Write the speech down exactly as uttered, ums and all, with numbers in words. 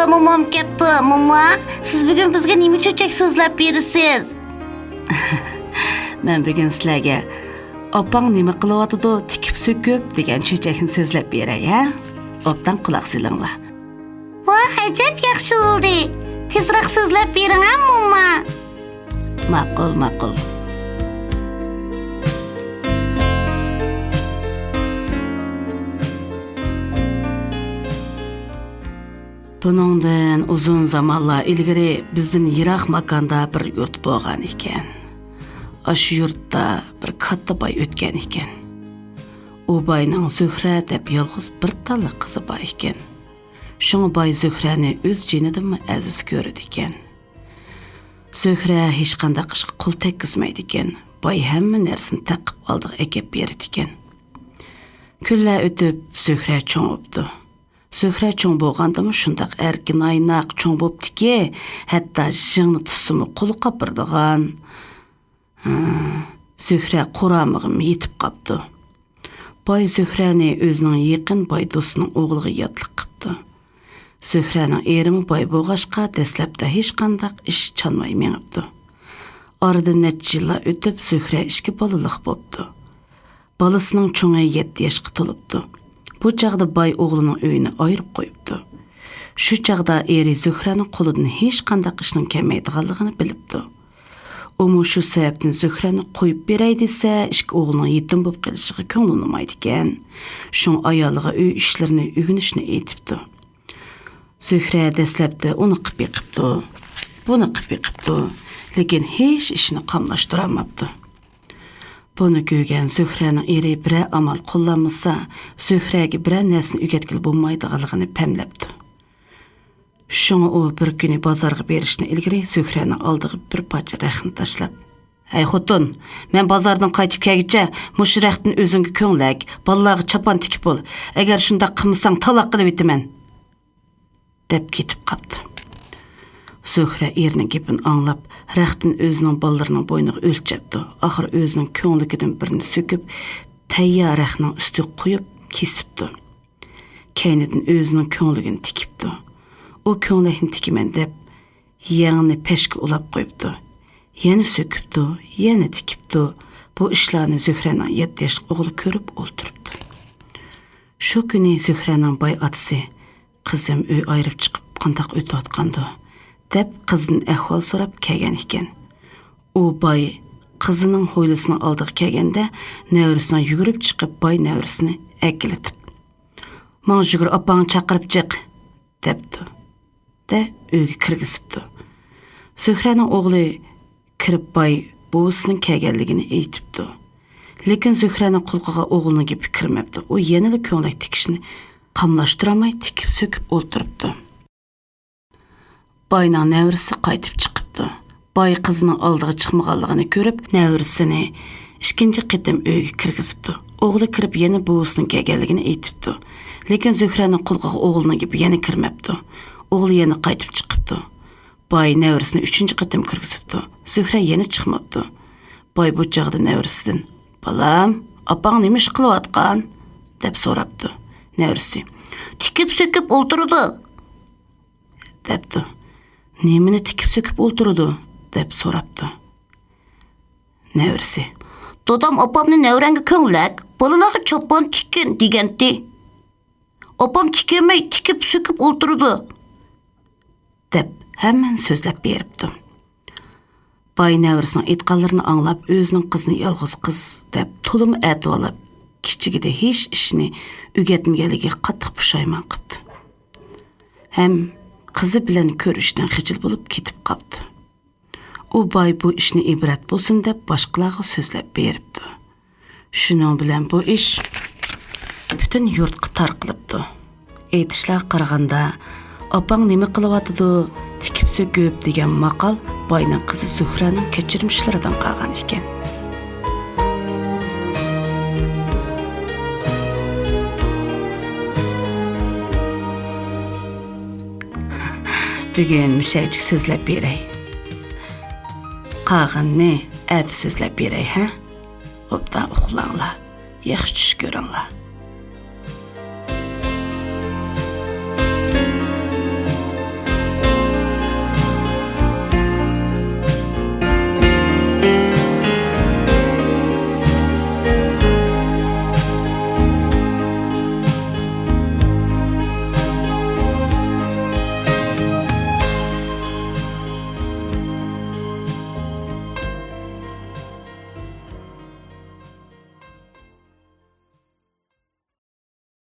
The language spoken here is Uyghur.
مومام كەپتۇ، موما. سىز بۈگۈن بىزگە نېمە چۆچەك سۆزلەپ بېرىسىز؟ مەن بۈگۈن سىلەرگە «ئاپاڭ نېمە قىلىۋاتىدۇ، تىكىپ سۆكۈپ» دېگەن چۆچەكنى سۆزلەپ بېرەي، ھە؟ ئوبدان قۇلاق سېلىڭلار. ۋاھ، ئەجەب ياخشى بولدى. تېزراق سۆزلەپ بېرىڭ، ھە، موما. ماقۇل، ماقۇل. بۇنىڭدىن ئۇزۇن زامانلار ئىلگىرى بىزدىن يىراق ماكاندا بىر يۇرت بولغان ئىكەن. ئاشۇ يۇرتتا بىر كاتتا باي ئۆتكەن ئىكەن. ئۇ باينىڭ زۆھرە دەپ يالغۇز بىر تاللا قىزى بار ئىكەن. شۇڭا باي زۆھرەنى ئۆز جېنىدىنمۇ ئەزىز كۆرىدىكەن. زۆھرە ھېچقانداق ئىشقا قول تەگكۈزمەيدىكەن. باي ھەممە نەرسىنى تەقىپ ئالدىغا ئەكەپ بېرىدىكەن. كۈنلەر ئۆتۈپ، زۆھرە چوڭ بوپتۇ. زۆھرە چوڭ بولغاندىمۇ شۇنداق ئەركىن ئايناق چوڭ بوپتىكى، ھەتتا جىڭنى تۇتسىمۇ قولى قاپىرىدىغان. ھە، زۆھرە قورامىغىمۇ يېتىپ قاپتۇ. باي زۆھرەنى ئۆزىنىڭ يېقىن باي دوستىنىڭ ئوغلىغا ياتلىق قىپتۇ. زۆھرەنىڭ ئېرىمۇ باي بولغاچقا، دەسلەپتە ھېچقانداق ئىش چانماي مېڭىپتۇ. ئارىدىن نەچچە يىللار ئۆتۈپ، زۆھرە ئىككى بالىلىق بوپتۇ. بالىسىنىڭ چوڭى يەتتە ياشقا تولۇپتۇ. بۇ چاغدا باي ئوغلىنىڭ ئۆيىنى ئايرىپ قويۇپتۇ. شۇ چاغدا ئېرى زۆھرەنىڭ قولىدىن ھېچقانداق ئىشنىڭ كەلمەيدىغانلىقىنى بىلىپتۇ. ئۇمۇ شۇ سەۋەبتىن زۆھرەنى قويۇپ بېرەي دېسە، ئىككى ئوغلىنىڭ يېتىم بولۇپ قېلىشىغا كۆڭلى ئۇنىمايدىكەن. شۇڭا ئايالىغا ئۆي ئىشلىرىنى ئۆگىنىشنى ئېيتىپتۇ. زۆھرە دەسلەپتە ئۇنى قىلىپ بېقىپتۇ، بۇنى قىلىپ بېقىپتۇ، لېكىن ھېچ ئىشنى قاملاشتۇرالماپتۇ. بۇنى كۆرگەن زۆھرەنىڭ ئېرى بىرەر ئامال قوللانمىسا، زۆھرەگە بىرەر نەرسىنى ئۆگەتكىلى بولمايدىغانلىقىنى پەملەپتۇ. شۇڭا ئۇ بىر كۈنى بازارغا بېرىشتىن ئىلگىرى زۆھرەنىڭ ئالدىغا بىر پارچە رەختنى تاشلاپ، «ھەي خوتۇن، مەن بازاردىن قايتىپ كەلگۈچە مۇشۇ رەختتىن ئۆزۈڭگە كۆڭلەك، بالىلارغا چاپان تىكىپ بول. ئەگەر شۇنداق قىلمىساڭ، تالاق قىلىۋېتىمەن» دەپ كېتىپ قاپتۇ. زۆھرە ئېرىنىڭ گېپىنى ئاڭلاپ، رەختتىن ئۆزىنىڭ بالىلىرىنىڭ بوينىغا ئۆلچەپتۇ. ئاخىرى ئۆزىنىڭ كۆڭلىكىدىن بىرنى سۆكۈپ، تەييار رەختنىڭ ئۈستىگە قويۇپ كېسىپتۇ. كەينىدىن ئۆزىنىڭ كۆڭلىكىنى تىكىپتۇ. ئۇ كۆڭلەكنى تىكىمەن دەپ، يەڭنى پەشكە ئۇلاپ قويۇپتۇ. يەنە سۆكۈپتۇ، يەنە تىكىپتۇ. بۇ ئىشلارنى زۆھرەنىڭ يەتتە ياشلىق ئوغلى كۆرۈپ ئولتۇرۇپتۇ. شۇ كۈنى زۆھرەنىڭ باي ئاتىسى، «قىزىم ئۆي ئايرىپ چىقىپ قانداق ئۆتۈۋاتقاندۇ؟» دەپ قىزدىن ئەھۋال سوراپ كەلگەن ئىكەن. ئۇ باي قىزىنىڭ ھويلىسىنىڭ ئالدىغا كەلگەندە، نەۋرىسىنىڭ يۈگۈرۈپ چىقىپ، باي نەۋرىسىنى ئەكېلىتىپ، «ماڭا يۈگۈر، ئاپاڭنى چاقىرىپ چىق» دەپتۇ. دە ئۆيگە كىرگۈزۈپتۇ. زۆھرەنىڭ ئوغلى كىرىپ باي بوۋىسىنىڭ كەلگەنلىكىنى ئېيتىپتۇ. لېكىن زۆھرەنىڭ قۇلىقىغا ئوغلىنىڭ گېپى كىرمەپتۇ. ئۇ يەنىلا كۆڭلەك تىكىشنى قاملاشتۇرالماي تىكىپ سۆكۈپ ئولتۇرۇپتۇ. باينىڭ نەۋرىسى قايتىپ چىقىپتۇ. باي قىزىنىڭ ئالدىغا چىقمىغانلىقىنى كۆرۈپ، نەۋرىسىنى ئىككىنچى قېتىم ئۆيگە كىرگۈزۈپتۇ. ئوغلى كىرىپ يەنە بوۋىسىنىڭ كەلگەنلىكىنى ئېيتىپتۇ. لېكىن زۆھرەنىڭ قۇلىقىغا ئوغلىنىڭ گېپى يەنە كىرمەپتۇ. ئوغلى يەنە قايتىپ چىقىپتۇ. باي نەۋرىسىنى ئۈچىنچى قېتىم كىرگۈزۈپتۇ. زۆھرە يەنە چىقماپتۇ. باي بۇ چاغدا نەۋرىسىدىن، «بالام، ئاپاڭ نېمە ئىش قىلىۋاتقان؟» دەپ سوراپتۇ. نەۋرىسى، «تىكىپ سۆكۈپ ئولتۇرىدۇ» دەپتۇ. «نېمىنى تىكىپ سۆكۈپ ئولتۇرىدۇ؟» دەپ سوراپتۇ. نەۋرىسى، «دادام ئاپامنى نەۋرەڭگە كۆڭلەك، بالىلارغا چاپان تىككىن دېگەنتى. ئاپام تىكەلمەي تىكىپ سۆكۈپ ئولتۇرىدۇ» دەپ ھەممىنى سۆزلەپ بېرىپتۇ. باي نەۋرىسىنىڭ ئېيتقانلىرىنى ئاڭلاپ، ئۆزىنىڭ قىزىنى يالغۇز قىز دەپ تولىمۇ ئەتىۋارلاپ، كىچىكىدە ھېچ ئىشنى ئۆگەتمىگەنلىكىگە قاتتىق پۇشايمان قىپتۇ. ھەم قىزى بىلەن كۆرۈشۈشتىن خىجىل بولۇپ كېتىپ قاپتۇ. ئۇ باي بۇ ئىشنى ئىبرەت بولسۇن دەپ باشقىلارغا سۆزلەپ بېرىپتۇ. شۇنىڭ بىلەن بۇ ئىش پۈتۈن يۇرتقا تارقىلىپتۇ. ئېيتىشلارغا قارىغاندا، «ئاپاڭ نېمە قىلىۋاتىدۇ، تىكىپ سۆكۈپ» دېگەن ماقال باينىڭ قىزى زۆھرەنىڭ كەچۈرمىشلىرىدىن قالغان ئىكەن. بۈگۈن مۇشەيچىك سۆزلەپ بېرەي. قالغىنىنى ئەتە سۆزلەپ بېرەي، ھە؟ ئوبدان ئۇخلاڭلار، ياخشى چۈش كۆرۈڭلار.